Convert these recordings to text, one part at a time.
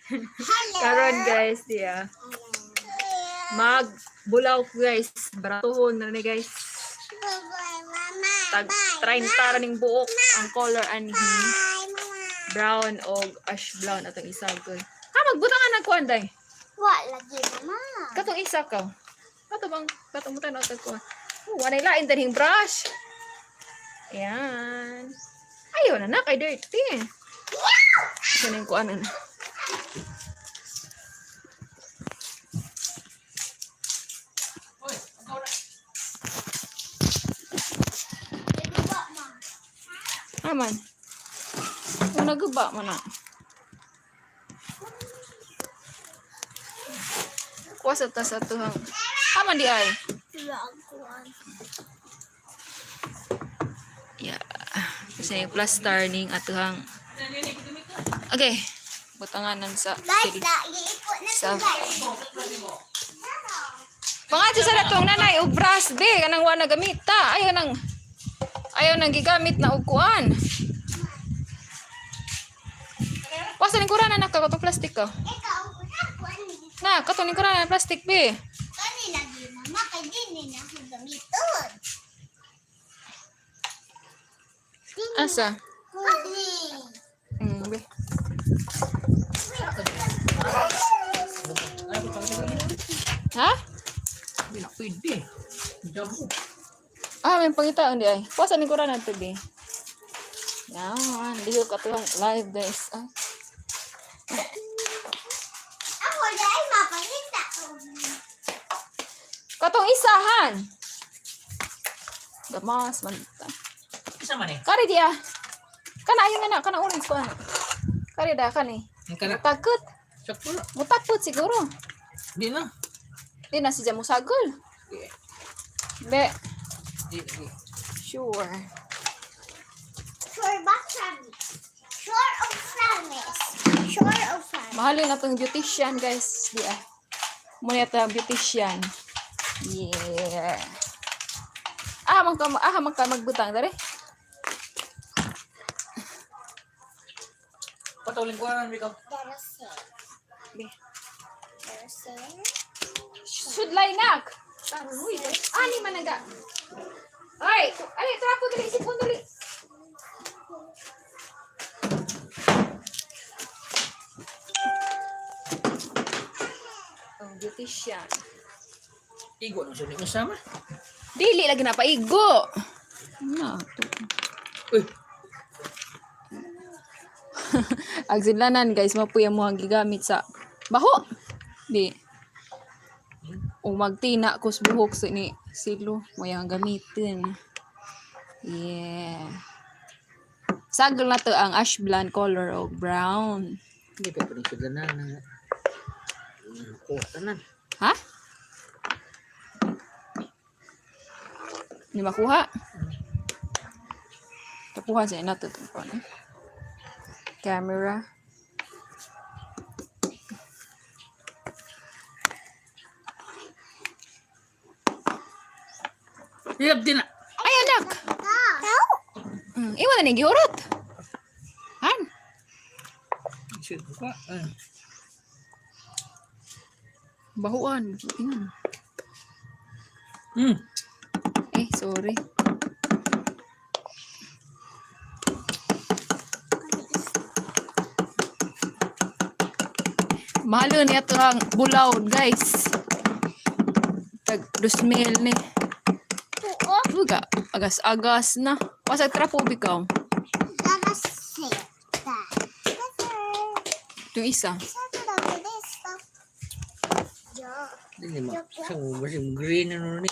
Hello. Karon guys, diya. Mag bulaw guys, baratuhon na ni guys. Bye, Mama. Tag 30 ra ning buok ang color anhi. Bye, Mama. Brown o ash brown atong isa ko. Ha, magbutang ka nagkuan day. Wa lagi, Mama. Katong isa ka. Kato bang katong mutan o tag kuan. Oh, walay lain dinhing brush. Ayan. Ayaw na na kay dirty. Kaning kuan na. Naguba, Ma. Aman. Kung naguba mo na. Kuha sa tas atuhang. Aman di ay. Laguan. Yeah. Kasi yung plaster ning atuhang. Okay. Butanganan sa Guys, sili. da, iipot na to, guys. Pangadto sa datong nanay og brush be kanang wa na gamita. Ayaw nang gigamit na og kuan. Wasa ning kurana na ka katong plastic ka. Ikaw, laguan. Na katong ning kurana na plastic be. Kani lagi, Mama, kay di ni na ako gamiton. Asa? Kani. Be. Ha? Hindi na pwede. Damo. Ah, may pangitaon di ay. Wasa ning kurana to be. Yan, liho ka tuwang live guys. Ah. Ako na ay mapangita. Katong isahan. Gamas man. Isa man eh. Kari dia. Kana ayo na kana orange ko ano. Kari da kani. Ang kana. Mutakot. Sakto na. Mutakot siguro. Di na. Di na siya musagol. Di. Be, Di lagi. sure. Sure ba, promise? Sure of promise. Sure of promise. Mahalin na tong beautician guys. Di ah. Muna ta beautician. Yeah. Ah, man ka magbutang dere. Patulin ko na ikaw. Darasel. Be. Darasel. Sudlay nak. Uy, ani man naga. Ay, ay, trapo dali, sipon dali. Oh, beautician. Igo na siya ni kasama. Dili lagi na paigo. Na, to. Uy. Ang sinlanan guys, mapuya mo ang gigamit sa baho. Di. O magtina ko sa buhok sa ni silo, mo yang gamitin. Yeah. Sagol na to ang ash blonde color o brown. Hindi pa pwede sila na na. Kuha tanan. Ha? Hindi makuha. Tapuhan sa ina to itong phone, eh. Camera. Lilab din na. Ay, anak! Tao. Iwan na ni gihurot. Han? Shit, kuha. Ah. Bahuan. Ingan. Eh, sorry. Mahalo niya to ang bulaw, guys. Tag 2,000 ni. Tuo. Uga, agas-agas na. Wasag trapo bikaw. Darasel. Yung isa. Hindi ma. Sa mo ba green ano ni?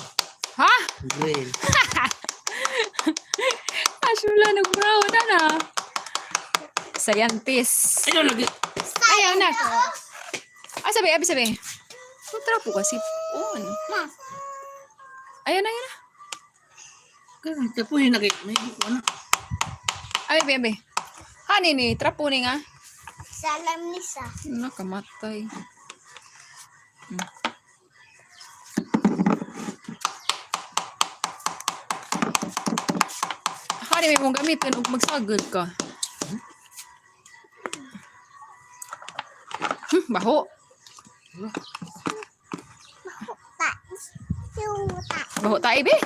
Ha? Green. Asula nag-brown na na. Scientist. Ano lagi? Ayaw na. Ah, sabi, abi, sabi. Kontra po kasi. On. Ma. Ayun na, ayun na. Ganun, tapuhin na kay. May ano. Abi, abi, abi. Hani ni, trapo ni nga. Salam nisa. Nakamatay. Hani may mong gamitin ug magsagod ka. Baho. Ta. Yung ta. Baho tayo, be.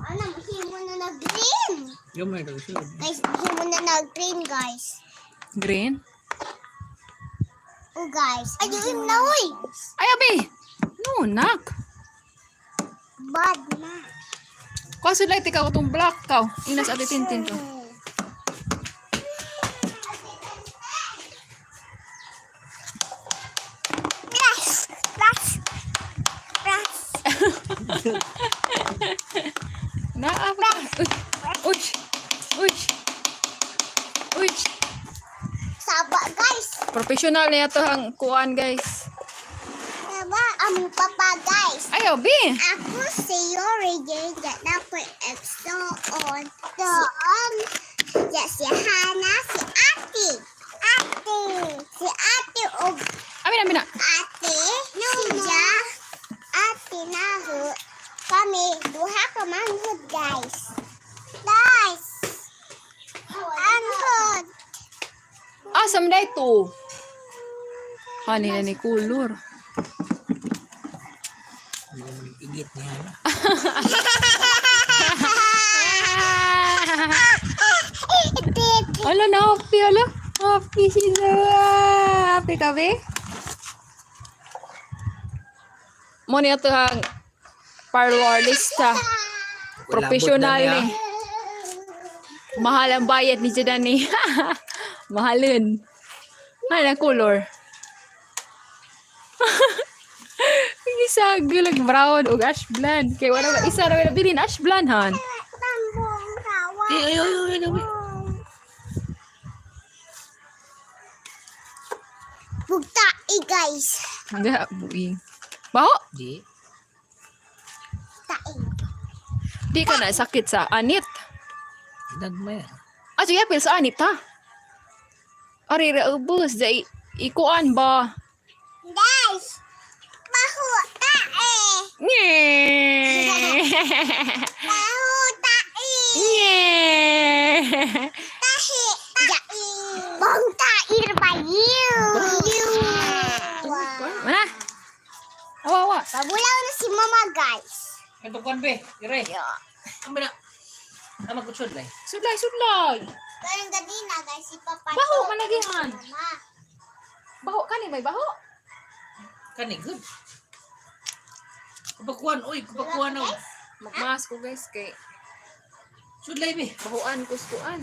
Ano, himo na na green. Yung may kagsulod. Guys, himo na na green, guys. Green. Oh, guys. Ayun na, uy. Ay, abi. No, nak. Bad na. Kaso light ikaw itong black ka. Inas ate Tintin to. Yes! Yes! Yes! Naa pa. Uy. Uy. Uy. Uy. Saba, guys. Professional na ito ang kuan, guys. Saba, among papa, guys. Ay, abi. Ako si Yori Jane na ko on doon. Ya, si Hana, si Ate. Ate. Si Ate og Abi na, abi na. Ate. Si Ja. Ate na ho. Kami, duha ka manghud, guys. Guys. Anghud. Ah, samday to. Hani na ni kulor. Mga igit niya. No? Ala na, happy, ala. Happy siya. Happy ka, be? Mo niya to ang parlorista. Professional Wala, ni. Mahal ang bayad ni Jadani. Mahalin. Mahal ang color. Isa gulag brown ug ash blonde. Kay wala ba isa ra bilin ash blonde han. Tambong kawa. Ay, ay, ay, ay, ay. Bugtae, guys. Ga buing. Baho, Di. Tae. di ka na sakit sa anit. Nagmaya. Ah, sige, apil sa anit ha. Ari ra ubos dai ikuan ba. Guys, baho tae. Nye. Baho tae. Nye. Tahi tae. Bong tae ba you? Mana? Awa awa. Pabulaw na si mama, guys. Ito kuan be, ire. Ang bina. Ang magkutsod lay. Sudlay, sudlay. Pero ganina, guys, si papa. Baho managihan. Mama. Baho kani may baho. Kani good. Kupakuan, oy, kupakuan na. Magmas ko guys kay Sudlay be. bahuan ko kuan.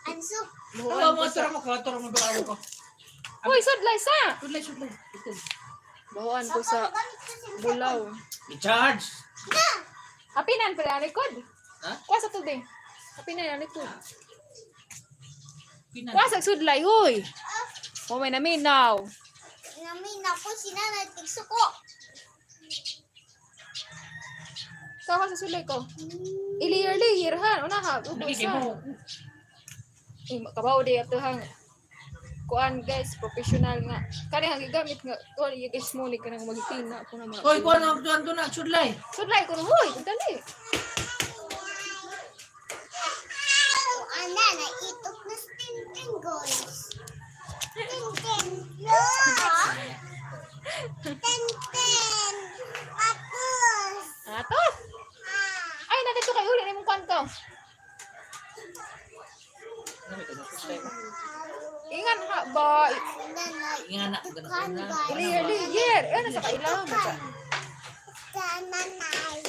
Anso. Bahuan Awa ko mo sa. tara mo ka, tara mo ba ko. Hoy, sudlay sa. Sudlay, sudlay. Ito. Bahuan ko sa bulaw. I-charge. Hapinan pala ang likod. Ha? Kuha sa tubig. Hapinan ang likod. Pinan. Kuha sa sudlay, hoy. Oh, may naminaw. Namin ako si nanay tigsuko. Kawa sa sudlay ko. Iliyer-liyer han. Una ha. Ubos Lagi ha. mo. Eh, kabaw di ato hang kuan guys, professional nga. Kani hang gigamit nga kuan iya guys mo ni kanang magtina ako na mga. Oy, kuan ang tuan na, sudlay. Sudlay ko hoy, dali. Ana, naitok na si Tintin, guys. Tintin, look! Tintin! Tapos! Ato. Ay, nandito kay uli nimong kuan ko. Ingan ha ba. Ingan na, ganun na. Iliyer liyer. Eh nasa kailangan mo ka. Nanay.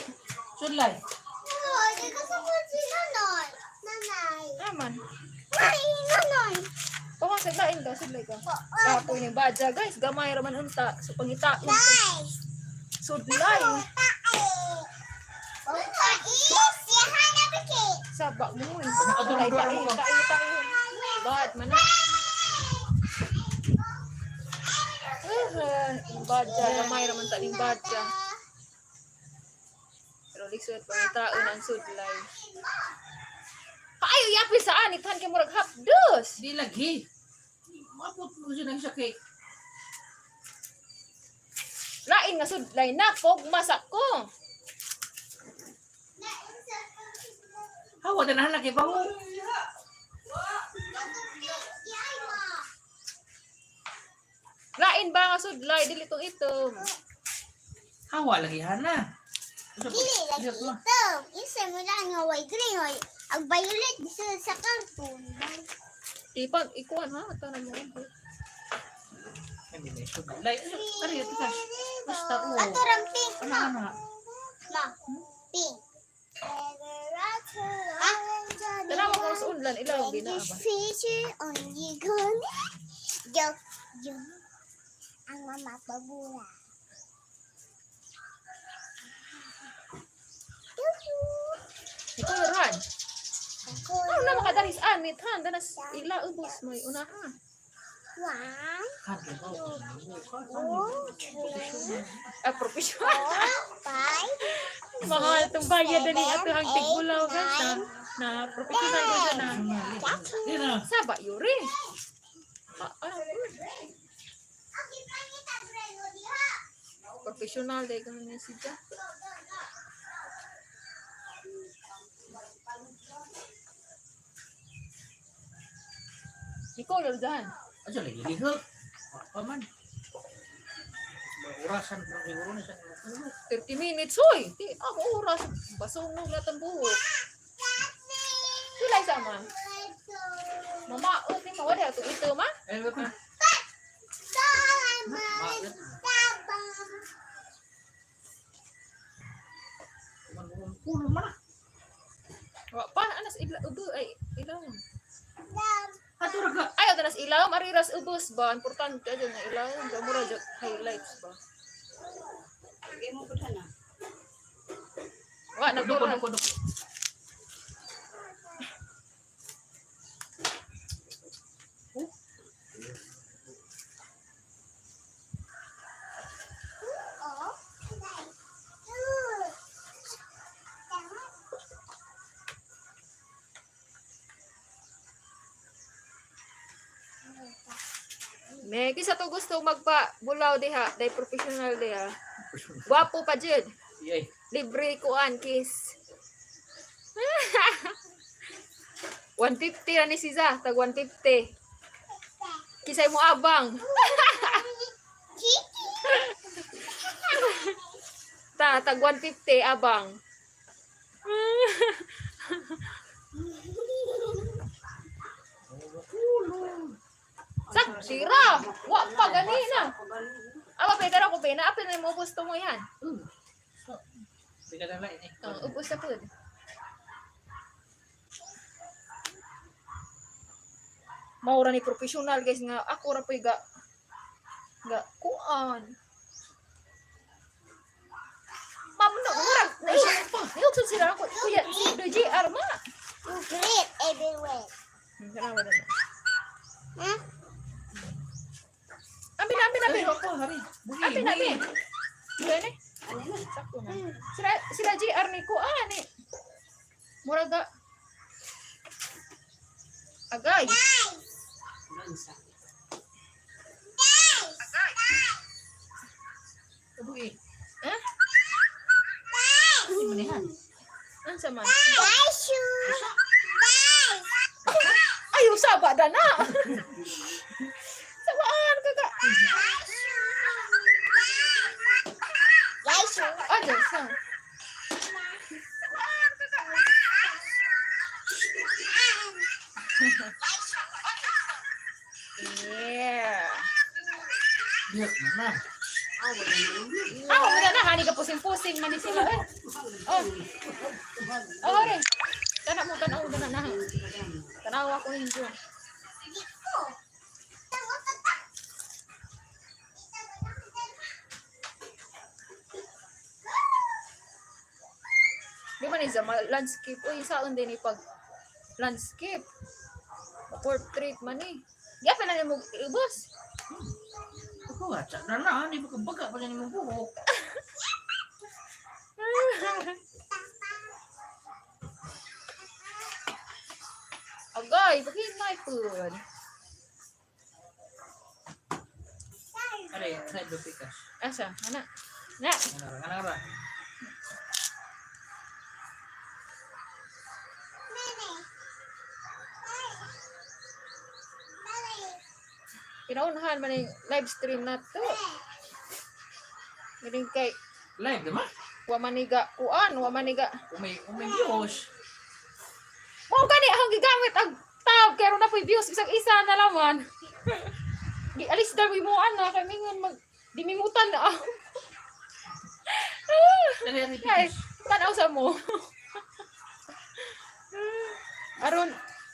Sudlay. Oh, di ko sa si nanay. Nanay. Aman. Ay, nanay. Pamang sa lain ka, sudlay ka. Kapoy ni badya guys, gamay ra man unta so pangita. Guys! Sudlay. Tae! Tae! Si Hana Biki! Saba mo eh. Tae tae tae tae. Bad man na. Ah, badya, gamay ra man ta ning badya. Pero lisod pangitaon ang sudlay. Kaayo yapil sa anit han kay murag hapdos. Di lagi. Mabot mo siya nang sakit. Lain nga sudlay na kog masak ko. Hawa na lagi ba mo? Lain ba nga sudlay dili tong itom. Hawa lagi hana. Dili lagi itom. Isa mo lang nga way green oy. Ang violet sa sa cartoon. Ipag ikuan ha, tanan mo. Ay, may sudlay. Ari, ito ka. Basta, oh. Ato rang pink Ano, ma. ano? Ma. Pink. Ah, Tanawa ko sa unlan ilaw di na ba. Feature on you go. Yo, yo. Ang mama pabura. Ikaw ran. Ako. Ano na makadaris anit han danas ila ubos may unahan. One, Kage ba? two, three, Ah, professional. four, five. Mahal itong bayad dali ato ang Seven, tigbulaw eight, guys na nine, na professional ko siya na. Yan na. Saba yuri. Ah, ah, professional dahil kami na siya. Ikaw lordan. Aja lagi lihok. Apa man? Orasan pa siguro na sa imong 30 minutes, hoy! Di, ako oras. Basunog lahat ang buhok. Sulay sama. Mama, oh, di mawala ito ito, ma? Eh, ba? Puno man. Wa pa, anas ila, ubo, ay, ilaw. Ato ra ka. Ayaw, tanas ilaw, mariras ubos ba? Importante adyo nga ilaw. Gamura jud highlights ba? Wa, Duko nagdura. duko duko. Me, kisa to gusto magpa bulaw diha, day professional diha. Gwapo pa jud. Yay. Libre kuan kiss. 150 ra ni siza, tag 150. Kisay mo abang. Ta tag 150 abang. Sak sira. Wa pa ganina. Aba pwede ra ko pena, apil na mo gusto mo yan. Bigla na lang ini. Oh, ubos na pud. Maura ni professional guys nga ako ra po'y ga ga kuan. Ma'am no, murag na Niugsod sila ako. Kuya, si JR ma. You grip everywhere. Tanawa na. Huh? Abi na, abi na, abi. Ako, hari. Buhi. Abi na, abi. Gani? Sakto na. Sila sila JR ni kuan ni. Murag ga Agay. Buhi. Eh? Manihan. Ansa man? Guys, you. Guys. Ay, usaba da na. Sabaan ka ka. Guys, you. Ano sa? Yeah. Lihok na na. Ah, wala na hani ka pusing-pusing man ni sila eh. Oh. Oh, re. Tana mo tanaw na na. Tanaw ako ninyo. Di ba ni sa landscape? Uy, saon din ni pag landscape. Portrait man ni. Gyapon na nimo ubos. Ako nga, tsa na na, di ba ka baga pa niya imong buhok. Agay, pakinay pud. Are, sa dupikas. Asa, ana. Na. Ano ra, ano ra. Pinaunhan man yung live stream na to. Galing kay Live naman. wa maniga kuan, wa maniga. Umay views. Mao gani ang gigamit ang tab kay na po'y views bisag isa na laman. Gi alis daw mo ana kay mingon mag dimimutan na. Dali, dali, Ay, views. tanaw sa mo. Aron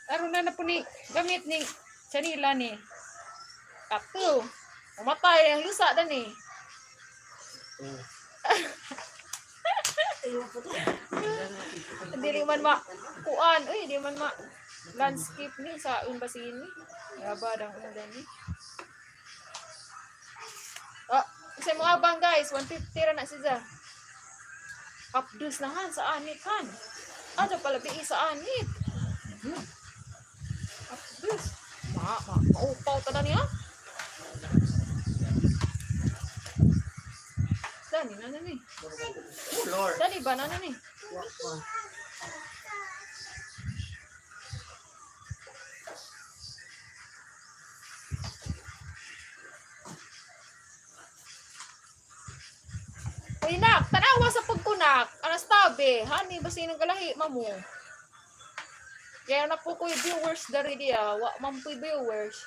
aron na na po ni gamit ni Chanila ni. Kato. Umatay ang lusa dani. Oh. Dili man ma kuan, uy, di man ma landscape ni sa basin ni. Graba dang ulan ni. Ah, sa mga abang guys, 150 ra na siya. Updos na han sa anit han. Ato pala bi sa anit. Updos. Ma, ma, maupaw ta na niya. Dani na na ni. Oh, Lord. Dani ba na na ni? Uy, nak, tanawa sa pagkunak. Anas tabi. Hani, basta yun ang kalahi, mamo. Kaya na po ko'y viewers dari diya. Wa man po'y viewers.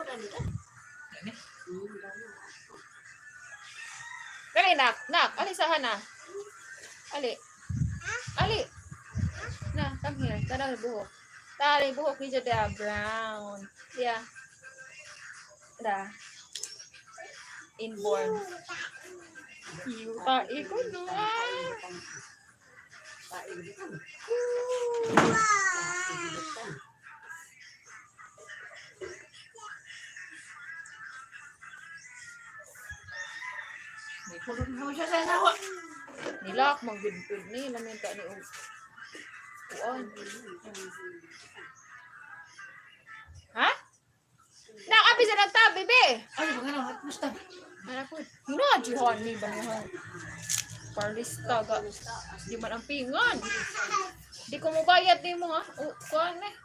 Dali. Dali, nak, nak. Ali, sa na. Ali. Ali. Na, come here. Tara, buhok. Tara, buhok ni Jada. Brown. Yeah. Da. Inborn. Yuta, ikaw no. Ah. May kulot na naman siya sa asawa. Nilak, manggudgud ni. Lamin ta ni og kuan. Ha? Nak, abi sa nagtabi, be. Ay, baka na, basta. Ano po? Na, Jihan ni ba niya? Parlista ga. Di man ang pingan. Di ko mo bayad ni mo ha. O, kuan eh.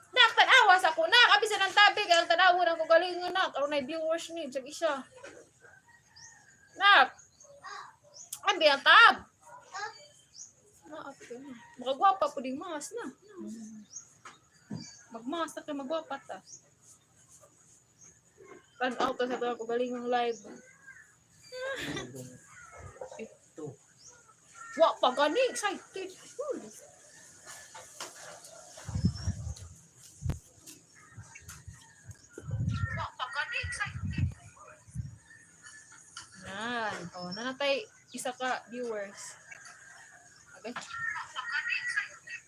Nak, tanawa sa ko. Nak, abi sa nang tabi. Kaya ang tanawa ng kagalingan, nak. Aron na viewers ni. Bisag isa. Nak. Abi ang tab. Na, abi ka na. Makagwapa po ding mas na. Magmas na kayo magwapa ta. Tanaw ta sa to galing ng live. Ito. Wa pa gani excited. Uy. Wa pa gani excited. Yan. Oh, nanatay isa ka viewers. Okay. Wa pa gani excited.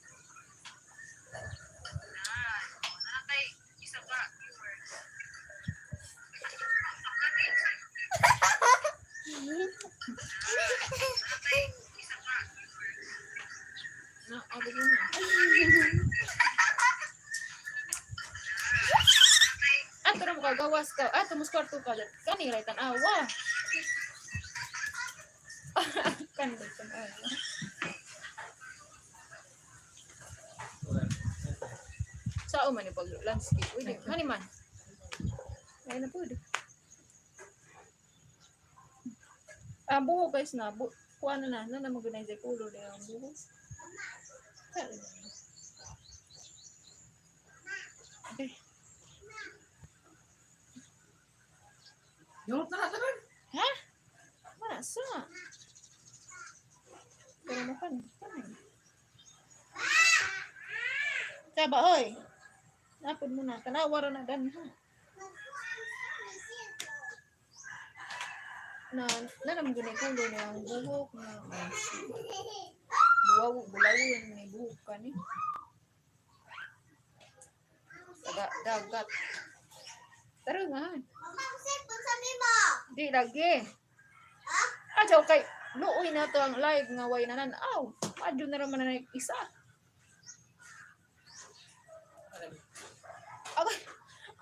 Yan. Oh, nanatay isa ka viewers. Wa pa gani excited. Na, abi ko na. Ato na makagawas ka. Ato mas kwarto ka. Kani ray tan-awa. Kani ray tan-awa. Sao man ni pag landscape. Uy, di. Hani man. Ay na pud. Ang buhok guys na bu kuha na na na na magunay sa kulo na ang buhok. Okay. Yulot na natin. Ha? Masa? Pero makan. Kan. Kaba oy. Napod mo na. Tanawa ra na dan ha. Na na naman gunay kulo na ang buhok na buwaw bulaw ni buhok kani. Daga dagat. Tara nga. Mama, cellphone sa mimo. Di lagi. Ajaw kay luoy na to ang live nga way na nan. Aw, adyo na raman na isa. Agay.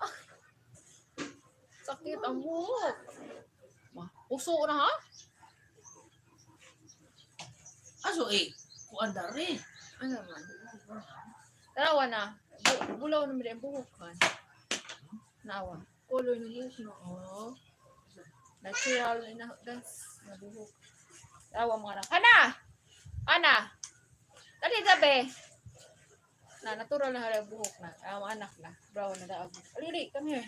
Ah. Sakit ang buhok. Ma, uso na ha? Aso eh. Kuan Kuan dari. Ano man? Tarawa na. Bulaw naman ang buhok kan. Naawa. Color ng buhok no. Oh. Natural na guys. Na buhok. Tarawa mga anak. Ana! Ana! Dali gabi. Na natural na hala buhok na. Ang anak na. Brown na daag. Alili, come here.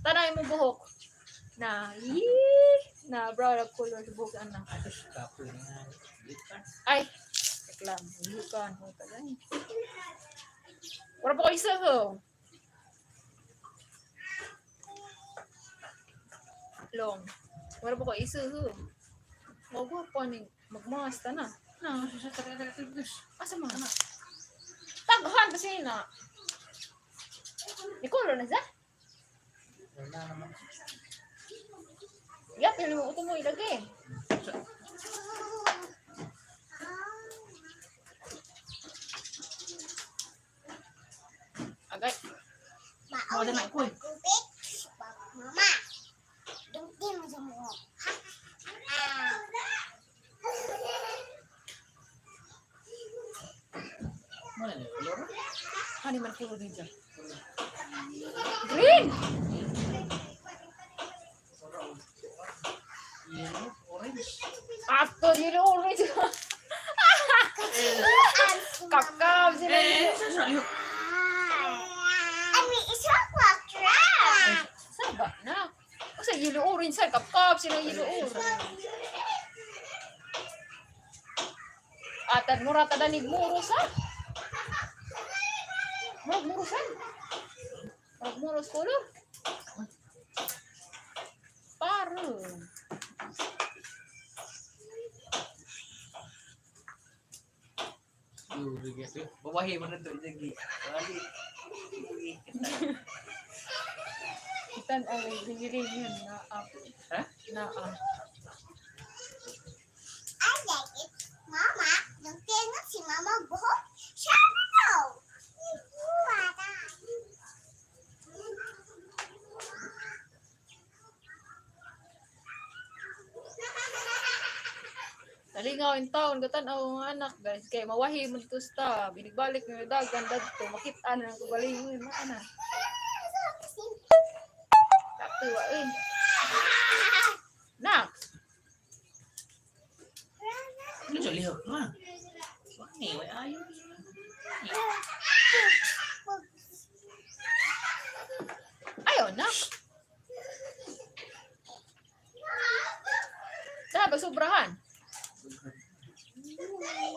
Tanay mo buhok. Na, yee! Na brown ang color sa buhok anak. Atos kapoy nga. Likan. Ay! Reklam. Bukan. Wala pa ko isa ko. Long. Wala pa ko isa ko. Magwa pa ni magmasta na. Na. Asa man? Taghan kasi na. Ikulo na sa? Wala naman. Yapil mo uto mo ilagay. Agay. Wala na ko eh. Gubit, mama. Dumti mo sa buhok. Ha? Ah. Wala na. Kolor. Ano man kulo din dyan? Green! Yellow, orange. After yellow orange. Kakao sila. Eh, sa sa iyo. I mean, it's not like trash. Saba na. O sa yellow orange sa kapkap sila yellow orange. Atad mura tadanig muro sa. Murag muro sa. Murag muros color. Paro. Babahe man na to, jagi. Bali. Itan ang gigilingan na up. Ha? Na up. I like it. Mama, yung tinga si Mama buhok. Siya na. Talingaw in town, gatan ang mga anak guys. Kay mawahi mo dito sa binigbalik ng dagan dadto makita na ang kagalingon mga anak. Tatuwa eh. Nak, Ano sa lihok ma? Wani, way ayo. ayaw nak. Sabi, sobrahan.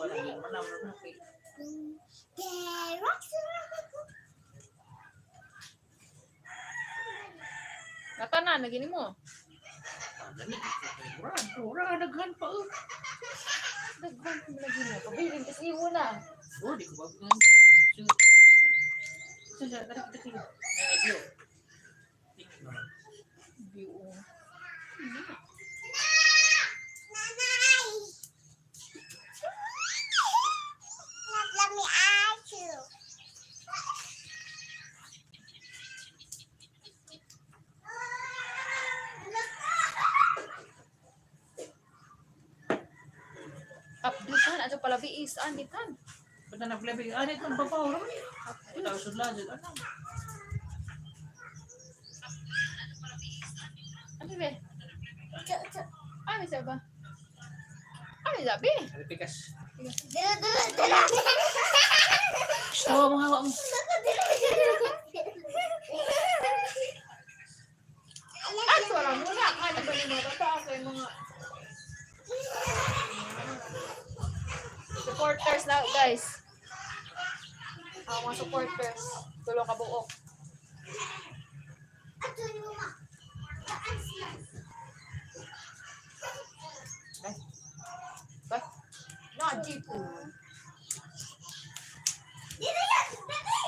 Wala yun, manam na na. The rocks. Natanan, nagini mo. Dali. Ura, ura, daghan pa. Oh. Daghan mo lagi mo. Pabilin, kasi iwo na. Oh, di ko ba? Sa sa tarik tarik. Eh, yo. Biu. Nanay! Not let me ask you. Update ato pala biis, anitan. Basta na flabi, ano itong babaw raw ni? Ito sudla jud ano. Ano ba? Ano sa ba? Ano sabi? Pikas. Dula, dula, dula. Tawa mo hawa mo. Ato lang muna. Ano ba ni mga tao kay mga supporters na guys. Ang mga supporters. Tulo ka buok. Ba? Na jeep. Dito yan, baby!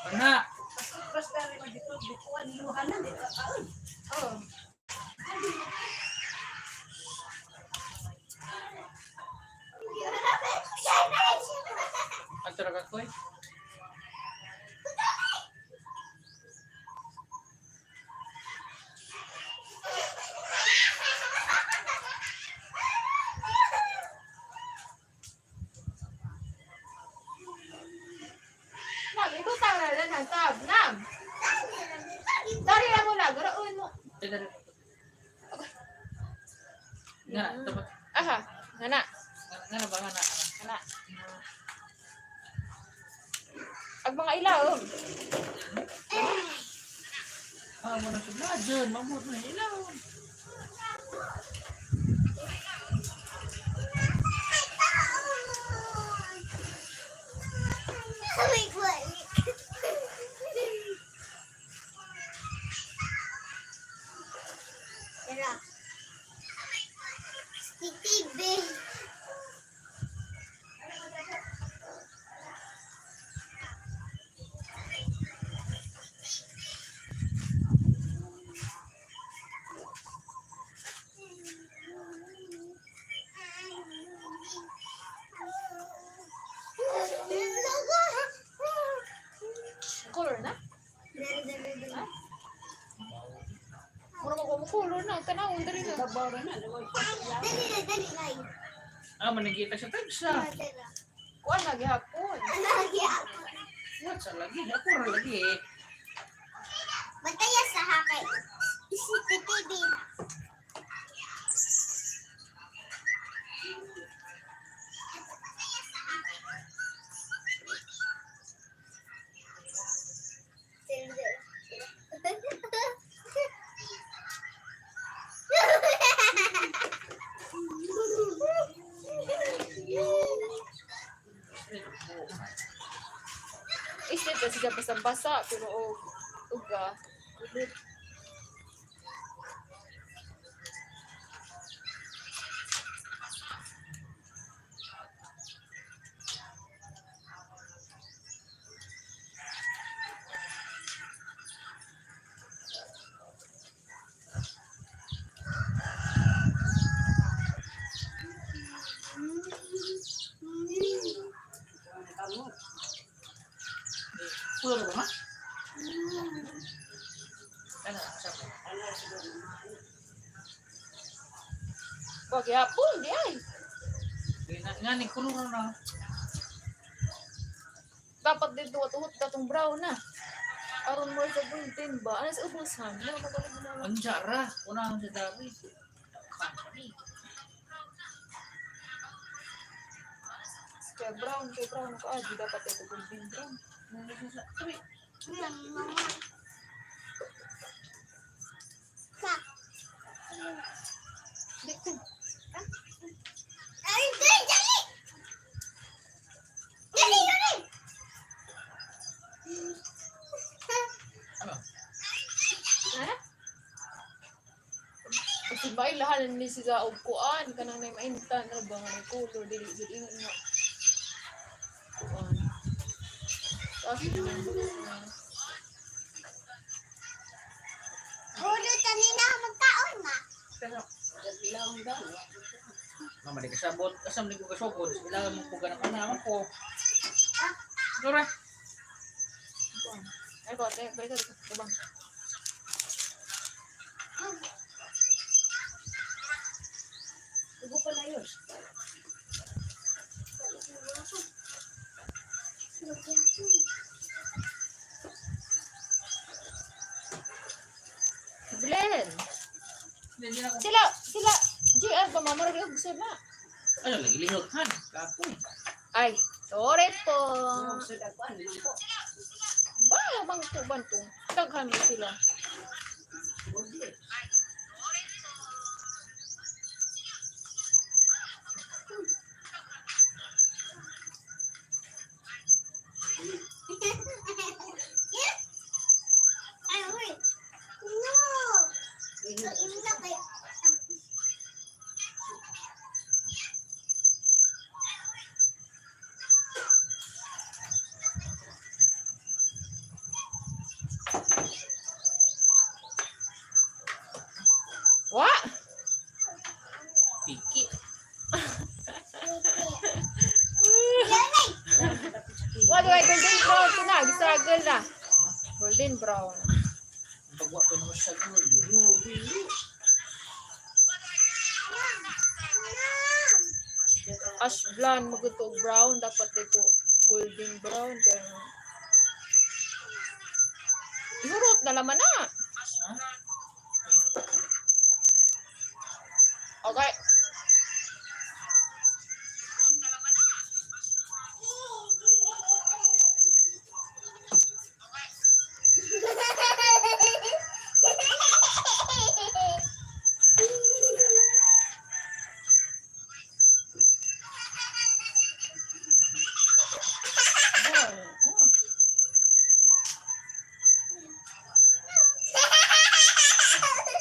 Ana. Oh. Ato ra ka koy. Dali, tab, nam. Dari na mo na, garaon mo. Dali. Nga, dapat. Aha, ngana, Nga na ba nga na? ngana. Ag mga ilaw. Ah, mo na sudla dyan. Mamut na ilaw. Wait, wait. Tara. CCTV. Color na? Mura mo ko color na, tanawon dali na. Dali na, dali na. Ah, manigita siya tagsa. Kuan na gihapon. What sa lagi? Ako ra lagi eh. Bataya sa hakay. CCTV na. Isip kasi siya basa-basa pero og uga. Puro ba ma? Ano, sa po. Wa gihapon di ay. Nga ni kuluro na. Dapat dito tuhot datong brown na. Aron mo sa golden ba? Ano sa ubusan? Ano magaling mo na? Unsa ra, unahon sa David. Company. Kaya brown ko adi dapat ito golden brown. Sabi, Di ko. Ay, dali, dali! Dali, dali! ano? Ha? Kasi ba ilahan ni siya og kuan kanang nay maintan na ba nga may color dili jud ingon nga. Kuan. Tapos yun, Ulo tanina magkaon ma. Pero, Mama, di kasabot. Asam di ko kasugod. Ilangan mo ko ganang naman ko. Dora. kuan. Ay ba, te, balik ka dito. Tabang. Dugo pa na yun. Blend. Hindi na ako. Sila, sila, GR ba mama rin gusto na. Ano, lagi lihot han. Kapoy. Ay, sorry po. Ba, bang tuban to. Daghan mo sila. Ay, wait. No. So, imo kay Wa! Piki. Wa do ay golden brown to na, gistruggle na. Golden brown. Ang pagwa ko naman sa gud. Ash blonde maguto brown dapat dito golden brown kaya na laman na. Ha? Okay. Oh, no.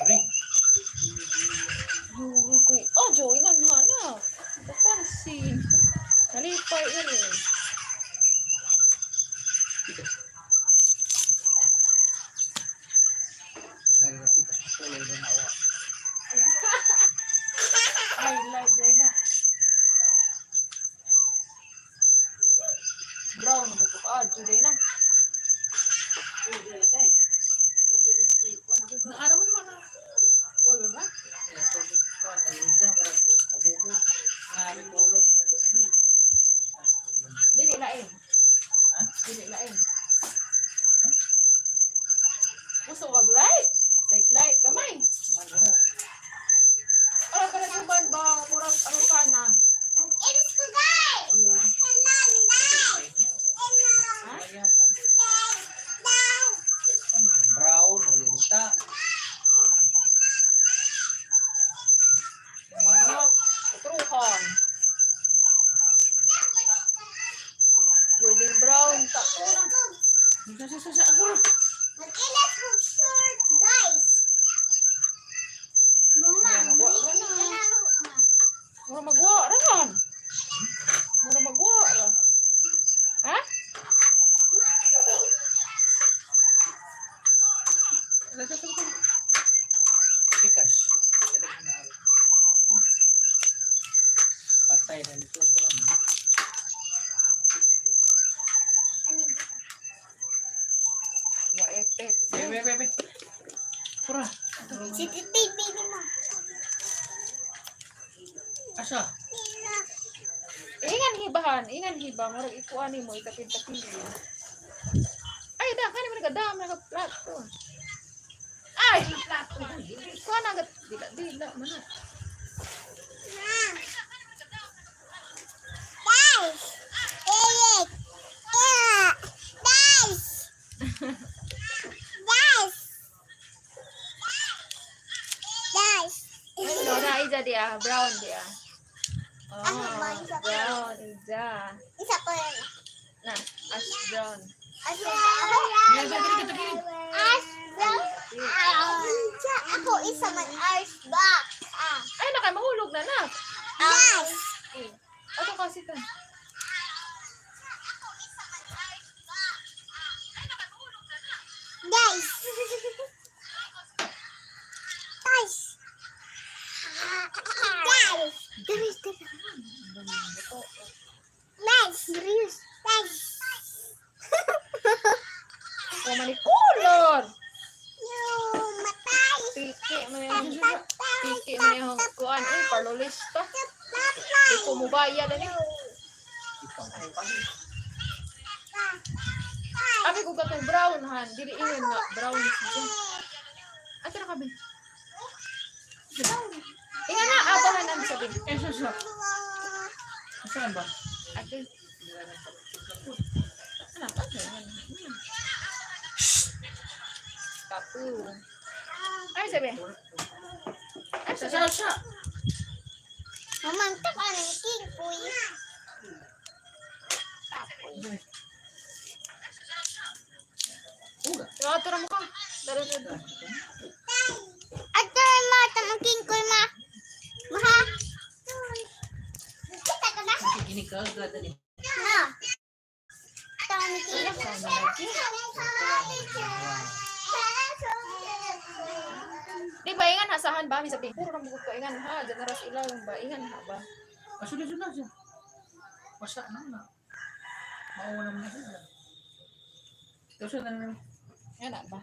Aray. Yuy, kuy. Oh, Joey, nga na na. Papansin. Nalipay na rin. Pikas. Lagi na pikas ng kulay na nawa. Ay, library na. Brown, mo ko. Ah, Juday na. Naano man man ah. Wala ba? Eh, tubig ko, nalidya, murag, nabugod. Ngari kulot. Dili lain. Ha? Dili lain. Gusto wag light. Light light kamay. Ano? Ara ka na ba ba murag ano ka na. Iris ko guys! Ayun. Kanan, dai! Ha? Ano yun? Brown, malinta. Manok, utruhan. Golden brown ta ko na. Sa, sa, sa, sa, ako. Mag-ilas ko short, guys! Mama, Wa ka na. Mura magwa ra man. Mura magwa ra. Ha? Sa, sa, sa, sa. Pikas. Kailangan na ako. Patay na nito ito. Ano? Wa effect. Bebe, bebe, bebe. Pura. Si Titi, baby mo. Asa? Ingan hibahan, ingan hiba, murag ikuan nimo itapin-tapin. Ay, da kani man nagada, man nagplato. Ay, plato. Kuan na dila dila man na. Guys! Eric! Yeah! Guys! Guys! Guys! Ano na ija di ah, brown di ah. Oh, Ano ba, isa pa? brown ija. Isa ko yun. Na, ash brown. Ash brown. Ash brown. Ako isa man ash box. Ah. Ay, na kay mahulog na na. Guys! Eh, ato kasi ta. Guys! Guys! Guys! Dali, dali. Guys! Guys! O man ni color. Yung matay! Piki man yung piki man yung kuan ay parlolista. Di ko mubayad ani. Abi ko katong brown han, dili ingon nga brown siya. Asa na kabi? Inga na abahan ang sabi. Eh, sa, sa. Saan ba? Ate. Ano pa? Kapu. Ay sabi. Ay Sa, sabi. sa, sa. Mamantap ang king kuy. Uga. Ato ra mo ka. Dara dara. Ato ma tamang king kuy ma. Maha. Kita ka na? Kikinig ka agad. Dali. Na. Tamang king. Di ba ingan hasahan ba mi sabi. Puro ra mo ko ingan ha, generous ilaw ba ingan ha ba. Asa na na siya? Basta na na. Mauna mo na siya. Ikaw siya na na. Nga na ba?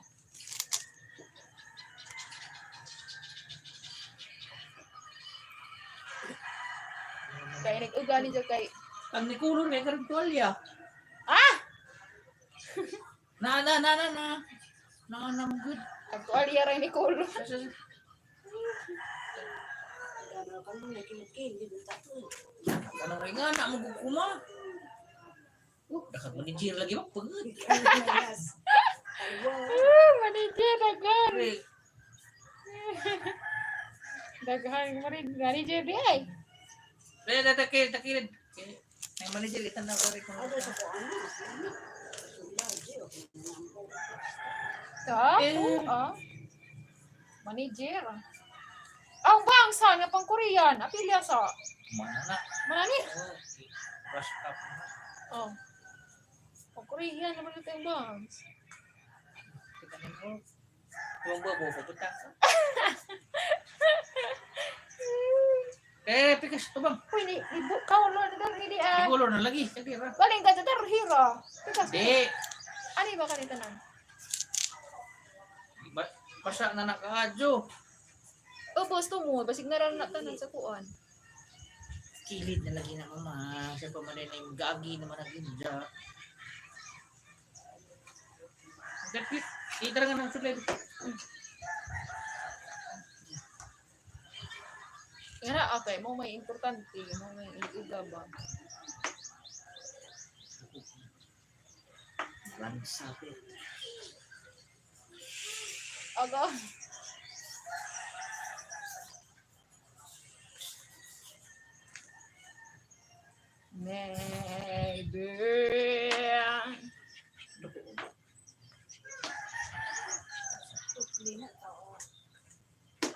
Kay nag-ugali jud kay Ang nikulon kay karong tuwalya. Ah! Na na na na na. Naanam good. Aktualya rin ni Kulo. Kanang ringan, na mo gukuma. Oh, dakat manager lagi ba? Pagod. Ah, manager, daghan. Pre, Daghan, manager di ay. pre, takilid, takilid. Ay, manager, ito na ko rin. Sa? Eh. Oo. Manager. Ang bangsa nga pang Korean. Apilya sa. Mana na. Manani. Oh, brush up na. Oh. Pang Korean naman ito yung bangs. Kita nimo. Huwag ba, bobo, punta. Eh, pikas, tubang. Uy, ni, ni bu, kaulo na dari di ah. Igulo na lagi. Sige, ra. Galing ka sa dari hero. Pikas. Di. Ano ba kanita na? Basa na nakaadyo. Ubos tungo, basig na rin na tanan sa kuan. Kilid na lagi na mama. Siya pa man yung gagi naman ang inja. Dapit. Itra nga ng sulay. Nga na, okay, mo may importante, mo may iuga ba? Lansapit. Aga. Maybe.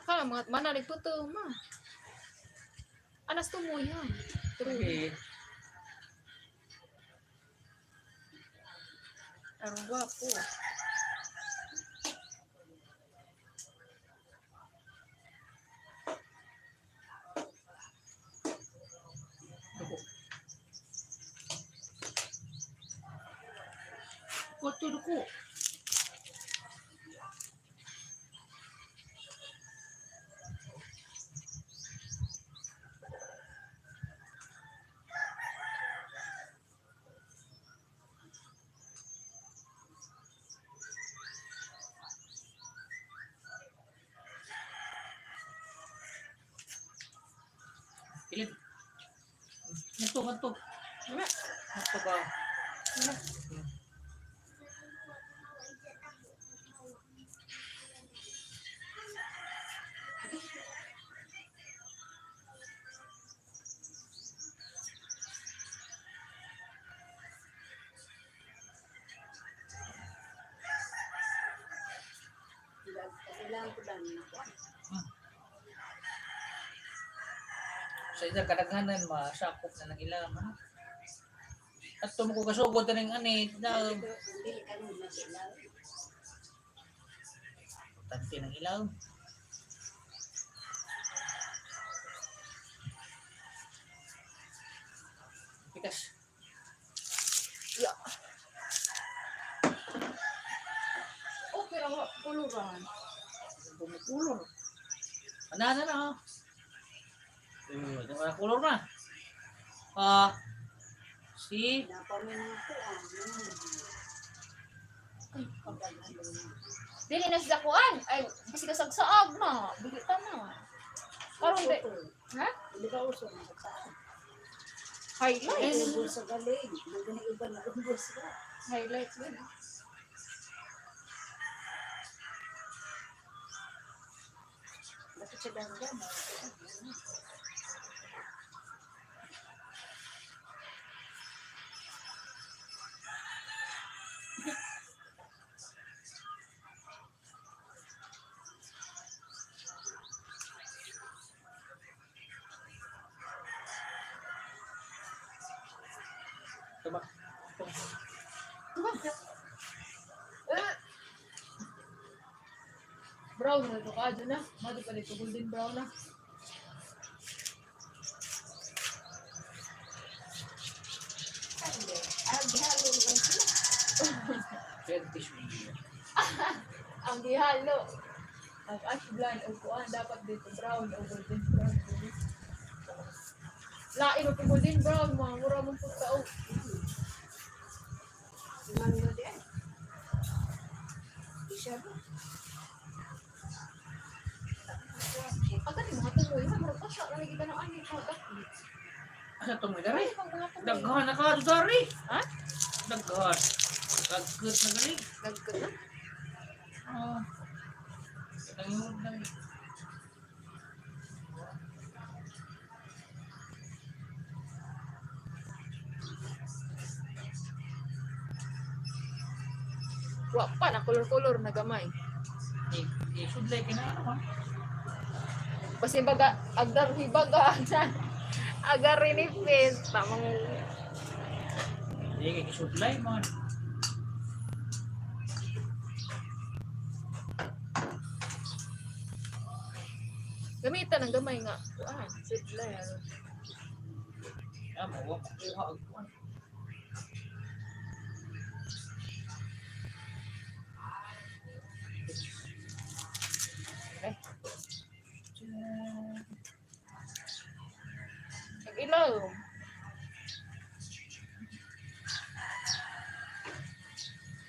Kala mga manalig po to, ma. Anas tumuya. True. Okay. Ang gwapo. Duko. Kuto duko. Pilip. Ngadto, ngadto. Wala. Ngadto ba? Wala. Sa isa kadaghanan masakop na ng ilang. Ano? At tumuko kasugod na ng ani na importante ng ilaw. Pikas. Yeah. Okay ra wa kuluran. Bumukulor. Ano na na oh. Eh, wala kulor na. Ah, si Dili na sa kuan. Ay, basi ka sagsaag na. Dili ta na. Karon di. Ha? Hindi ka uso na sagsaan. Highlights. Ubos sa galing. Nagani iba na ubos ka. Highlights yun. Bakit siya dahan-dahan? Tama. Diba? Eh. Brown na ito ka na. Madi pa dito golden brown na. Fetish media. Ang gihalo. Ang ash blind o kuan dapat dito brown o golden brown. Lain o golden brown mga mura mong pagkao. Mano di ay. Siya ba? Agad yung mga tumoy. Sa mga pasya, lagi kita ng ani. Asa tumoy dari? Ay, pang mga tumoy. Daghan na ka dari. Ha? Daghan. Dagkot na gali. Dagkot na. Ah. Tangod na. Wa pa na kolor-kolor na gamay. Di di sudlay kay na ano man. Basta baga agar hibaga agar rinipis tamang Di kay sudlay man. gamitan ang gamay nga. Kuan, sidlay. Ya mo wa kuha og kuan. Eh. Nag-ilaw.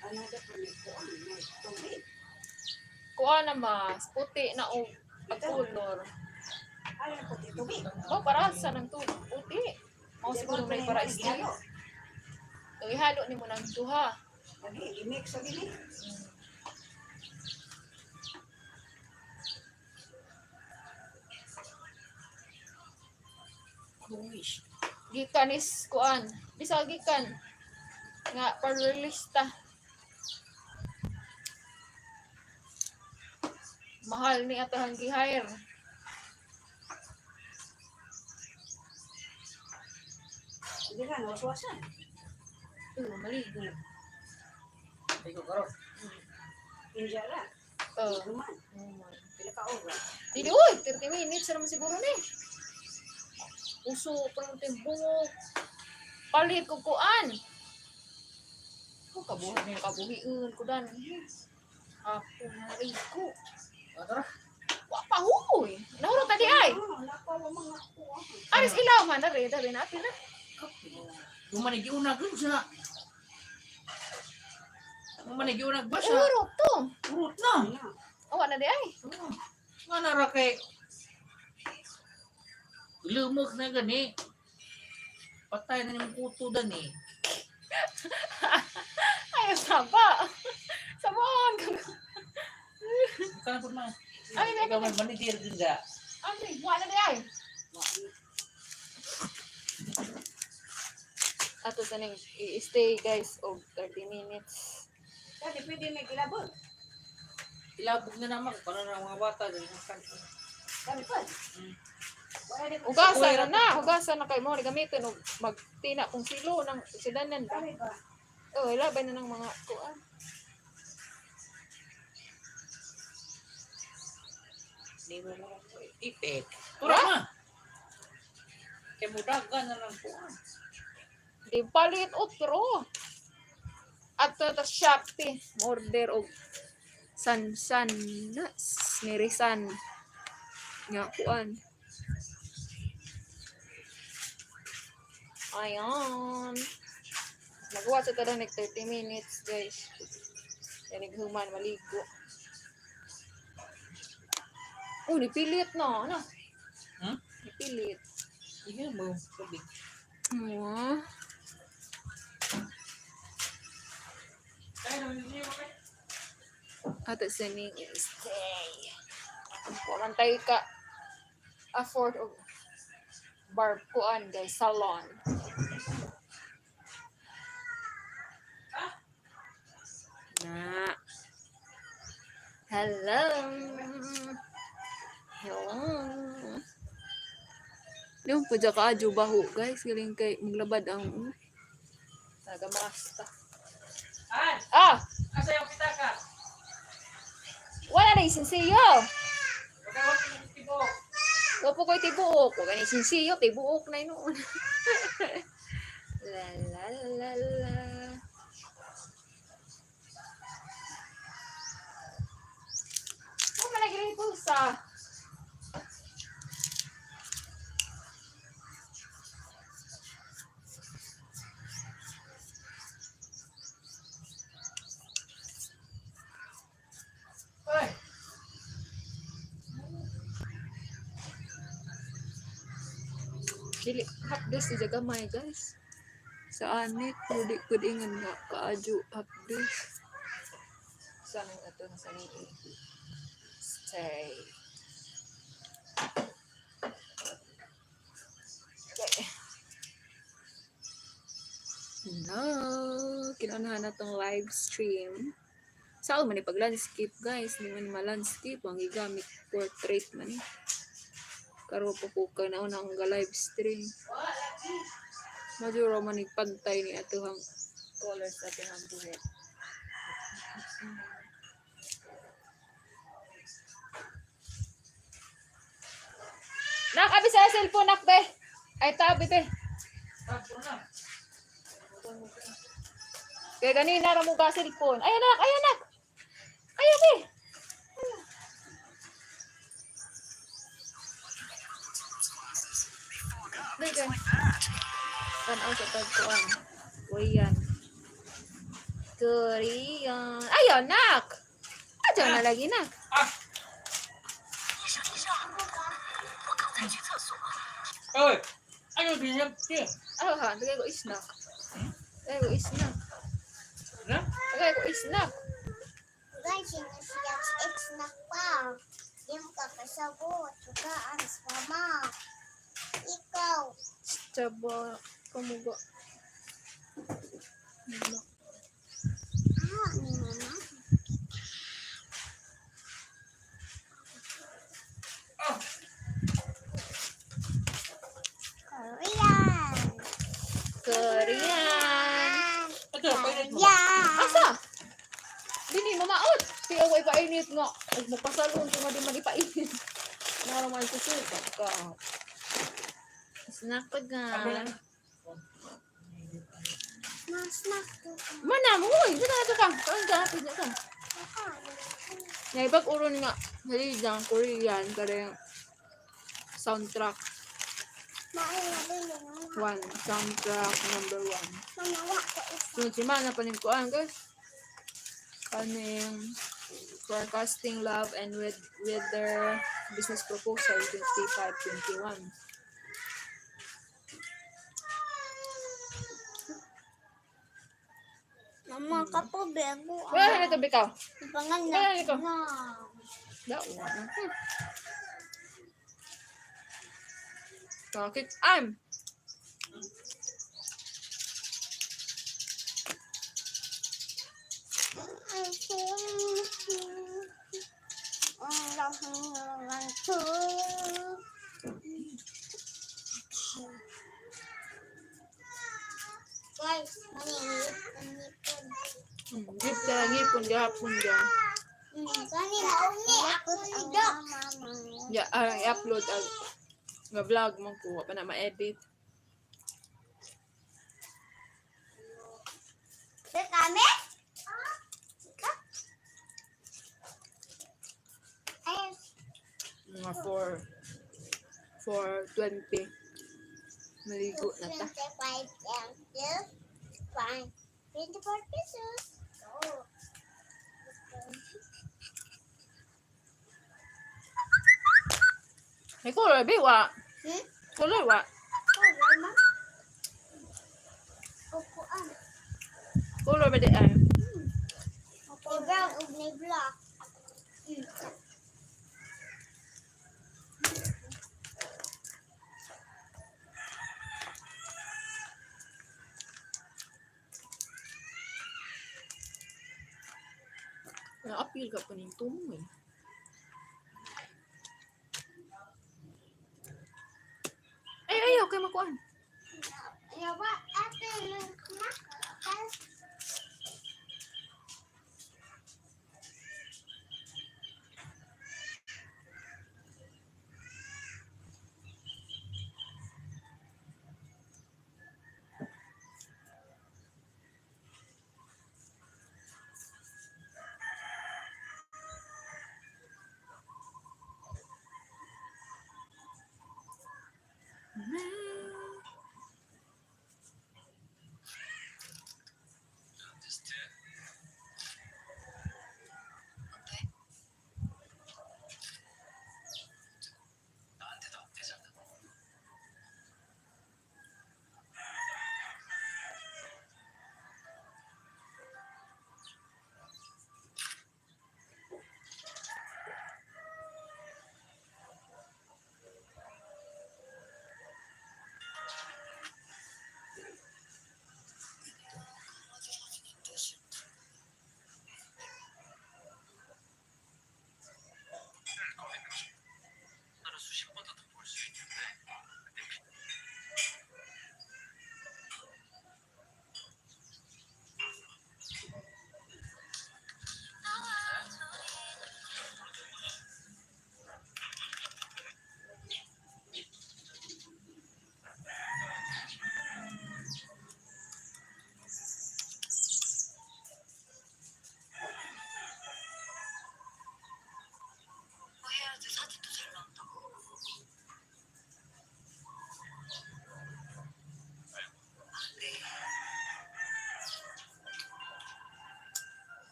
Ano dapat may kuan, may tubig. Kuan na mas puti na og pagkulor. Ano na puti tubig? Oh, para sa nang puti. Mao siguro may para Ihalo. isli. Ihalo nimo nang duha. Lagi, i-mix sa gini. Luis. Gikan is kuan. Bisa gikan nga parlista. Mahal ni atahang gi-hire. Hindi ka, nawaswasan. Maligo. Di ko karon. Inja ra. Oh. Duman. Pila ka oras. Dili uy, 30 minutes na naman siguro ni. Uso pa ng timbungok. Palit ko kuan. Ko kabuhi na kabuhiun ko dan. Ako na rin ko. Ah, tara. Wa pa huy. Nahurot tadi ay. Ah, wala pa wa mga kuan. Aris ilaw man dare dare na atin na. Duman ni giunag yun siya. Duman ni giunag ba siya? Urot to. Urot na. Ano? Awa na di ay. Oh, nga nara kay lumok na gani. Patay na yung kuto dani. Ay saba. Sabon. Kana pud man. Ay, may Ikaw man manager din da. Ay, wa na di ay. Ato sa ning i-stay guys og 30 minutes. Dali, pwede may gilabot. Ilabog na naman para na mga bata dali ng kanto. Dali pa. Wala di ko. Hugasan na na, hugasan na kay mo ni gamitin og magtina kung silo ng sidanan ba. Dali ba? Oh, labay na ng mga kuan. Di mo mo ipek. Tura na. Kay mudagan na lang kuan. Di palit otro. Ato ta Shopee, order og san-san na nirisan nga kuan. Ayan. Magawa sa tada nag 30 minutes, guys. Yan naghuman maligo. Oh, nipilit na, ano? Hmm? Nipilit. Sige mo tubig. Mwah. Kaya naman niyo kay. Ato sa ning stay. Wa man tayo ka afford og bar kuan guys salon. Na. Hello. Hello. Di mo pwede ka adyo baho guys galing kay maglabad ang tagamasta. An, Ah, asa yung pitaka? wala na isinsiyo. Pagkawat mo tibok. Wa po ko'y tibuok. Wa gani sinsiyo, tibuok na noon. La la la la. Oh, malagi rin pulsa. Dili hapdos ni gamay, guys. Sa anit, pero di ko ingon nga kaadyo hapdos. Sa nang ato nga sa ni stay. Okay. Hello! Kinaunahan na tong live stream. Sao man ni pag landscape, guys, di man ma-landscape ang gigamit portrait man ni. Karo pa po ka na unang ga live stream. Majuro man ni pantay ni atuhang colors sa atong buhok. Nak, abi sa cellphone, nak, be. Ay, tabi, be. Tapo na. Kaya ganina ra mo ka cellphone. Ay, anak, ay, anak. Ay, be. Dito. Tanaw sa tagkuan. Korean. Korean. Ay, anak. Adyo na lagi na. Ah! Oy! Ano binab siya? Ah, ha, tagay ko isnak. Tagay ko isnak. Na? Tagay ko isnak. Guys, yun na siya ex na pa. Di mo kakasabot. Tugaan sa mama. Ikaw. Tsaba, kamuga. Ah, ni mama. Ah! Korean. Korean. Ito, painit mo. Korean. Asa? Dini mamaot. Siya ko ipainit nga. Ug mapasalon ko nga di man ipainit. Naraman ko siya ka. Snack pa ga. Mas-snack to. Mana mo uy, dito na to ka. Kaon ka pwede ka. Naibag uron nga halidang Korean kare soundtrack Mauna 1, soundtrack number 1. Manawa ko isa. Sunod si Mana paning kuan, guys. Kaning forecasting love and with their business proposal 2521. Mama kapo bego. Wala na tabi ka. Pangan Wala na. na ito. Na. Da, wala. Bakit? I'm Guys, maningit, manipon. Gip ka ngipon gihapon ga. Kanina, uni, ako ni Doc. Ya, ah, i-upload ang nga vlog mo ko pa na ma-edit. Kami? Ay, Mga 4 4:20. Maligo na ta. 25 and 5, 24 pesos. Oh. May color be wa. Hmm? Color wa. Oh, wala. Upuan. Color ba di ay? Ni brown ug ni black. Na-appeal ka pa ning tumo eh. Ay, ay, okay, makuan. Yawa, ate, na.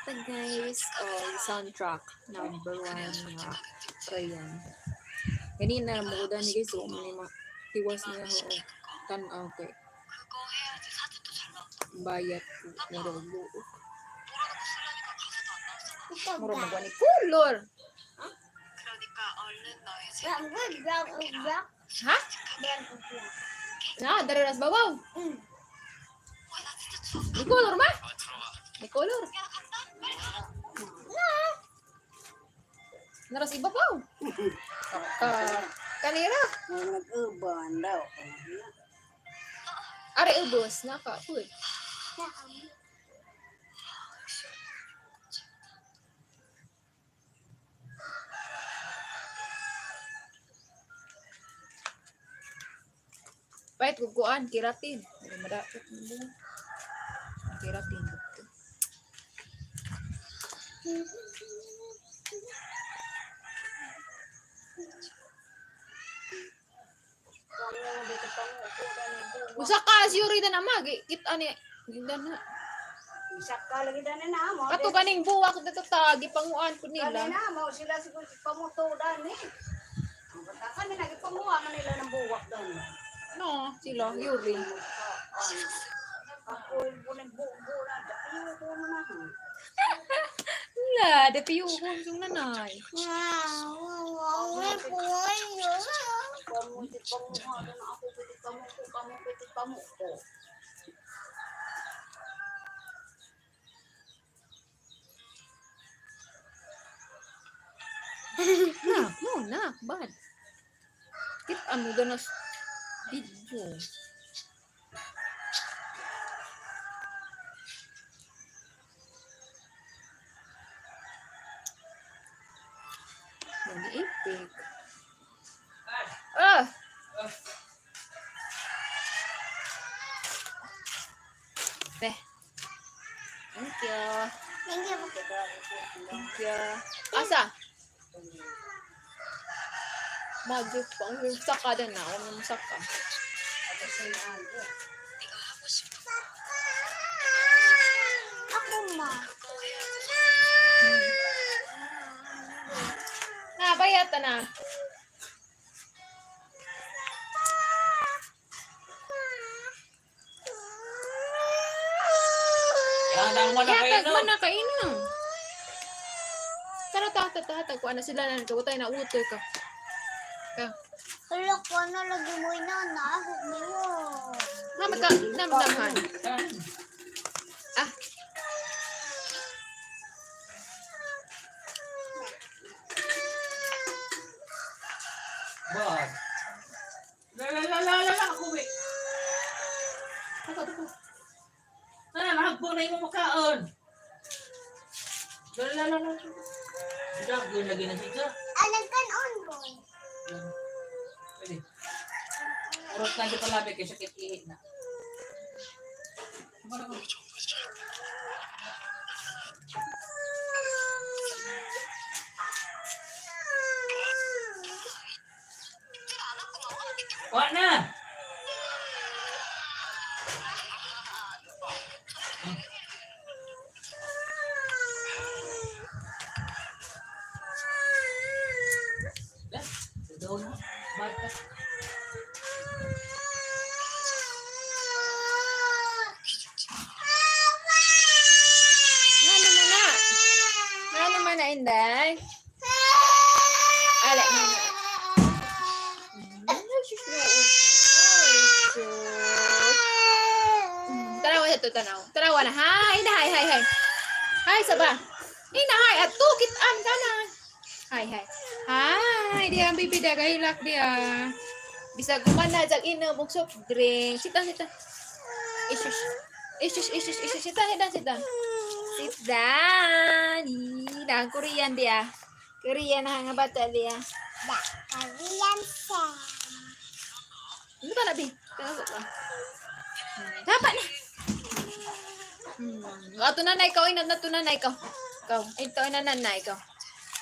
Maghatag guys og soundtrack number one nga Korean. Ganina mo ni guys, o man ma tiwas niya ho og tan-aw kay bayat ko murag buok. Murag magwa ni color. Brown, brown, brown, Ha? brown, brown. Na, dara ras babaw. Ni color ma? Ni color. Na. Naras ibabaw. Ah, kanira. Nag-uban daw. Ari ubos na ka pud. Pait kukuan keratin. Dili madapot mo. Ang keratin dito. Usa ka siyuri na nama kita ni gindan na. Isak ka lagi dani na mo. Ato ganing buwak dito ta gipanguan ko Kani nila. na mo sila siguro pamuto dani. Ang bata kami nagipanguha man nila ng buwak dani. No, sila yuri. Ako yung nagbuo na. Iyo ko na. Wala, de piyo ko sung nanay. Wow, wow, wow, wow. Pamuti pamuha na ako piti pamuko kamu piti pamuko. Na, no, na, bad. Kit ano ganas video. Nag-ipik. Ah! Be. Thank you. Thank you. Thank you. Asa? Magic pa. Ang saka din na. Huwag mo saka. Ako ma. Na, bayata na. Yan mo na kayo Yatag no. man na kaino. Tara, ta, ta, ta, ta, kuha na sila na. Kawatay na utoy ka. Ka. Hala ko na lagi mo na na ako mo. Na, magka, namdamhan. Ah. Ba. La la la la la la ako we. Ako ako. Na lahagbo na imo makaon. La la la la. Dagon lagi na siya. Alagan on boy. Pwede. Urot na siya palabi kay sakit ihi na. Wa na. La, doon na. Bata. Nga naman na. Nga naman na, Inday. Ala, nga na. Ay, sus, no. Ay, sus. Tanawa ito, tanaw. Tanawa na. Hi, na, hi, hi, hi. Hi, saba. Ina, hi. At kitaan ka na. Hi, hi. Hi, diya, baby, diya. Gahilak, diya. Bisag kumana, jag inom, og soft drink. Sit down, sit down. Ishush. Ishush, ishush, ishush. Sit down, sit down, sit down. Sit down. Ina, ang Korean diya. Korean na nga bata diya. Da, Korean sa. Ano ka na, Bi? Tama ka. Dapat na. Ato na na ikaw, ina na to na na ikaw. Ikaw, ito na na na ikaw.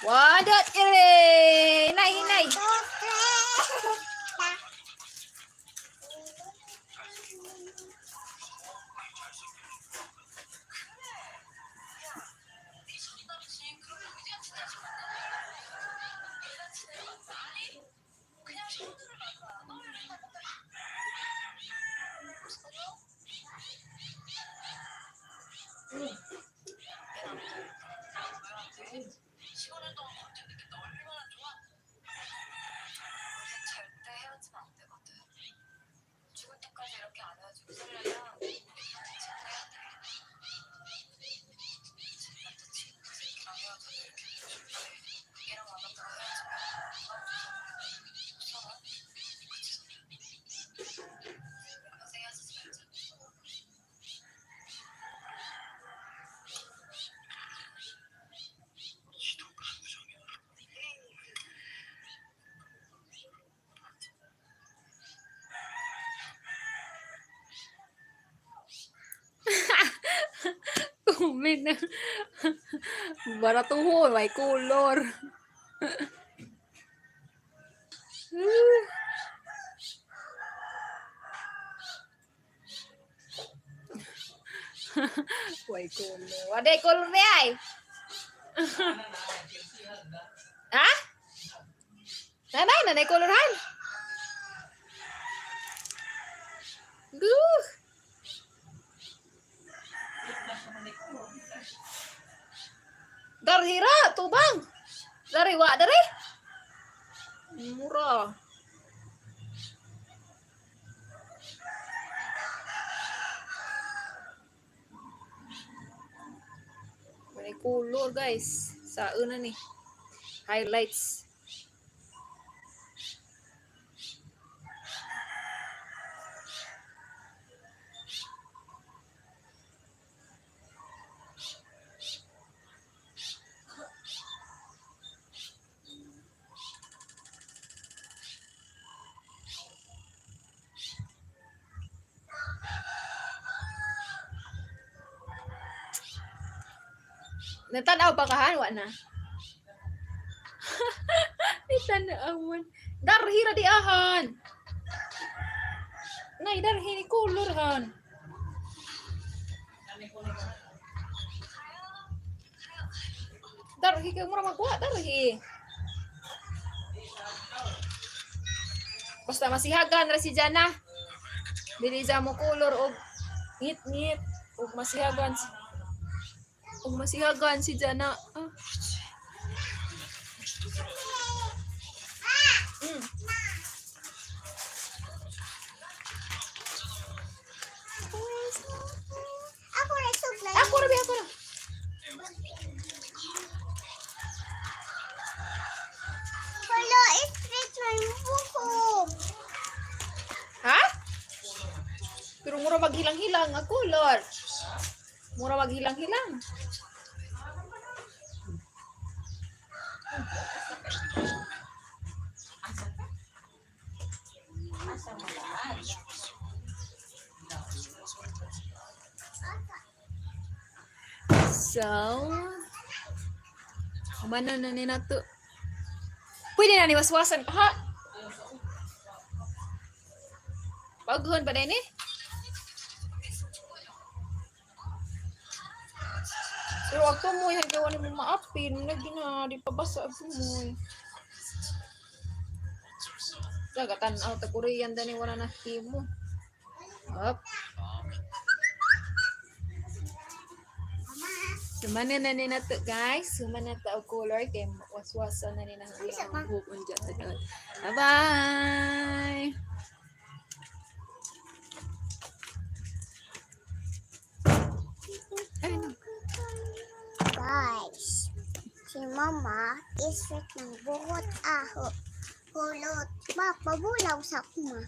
One, two, three. Nay, nay. Two, three. Ta. Comment na. Baratuhon, may color. Way color. Waday color ni ay. Ha? Nanay, nanay color han. Guh. Darhira, tubang. Dari wa dari. Mura. May color, guys. Sa una ni. Highlights. Natanaw ba kahan? Wa na. Nitanaw man. Darhira di ahan. Nay, darhi ni color han. Darhi kay mura magwa, darhi. Basta masihagan ra si Jana. Dili sa mo color og ngit-ngit og masihagan si og masihagan si Jana. Ah. Ako rin suglay. Ako ra ba ako ra. Wala, straight na yung buhok. Ha? Pero mura maghilang-hilang ang color. Mura maghilang-hilang. Asa mo lahat? So, humana na ni nato. Pwede na ni waswasan pa ha? Paghon pa din eh. Pero wag tumoy, hanggang wala mo maapin. Lagi na, di pa basa ang tumoy. Daga tanaw ta Korean dani wala na himo. Up. Sumana na ni nato, guys. Sumana ta og color kay waswasa na ni nang iyang buhok unja sa daot. Bye-bye. Ay, no. Guys, si Mama isip ng buhot aho. Hulot. Ma, pabulaw sa kuma.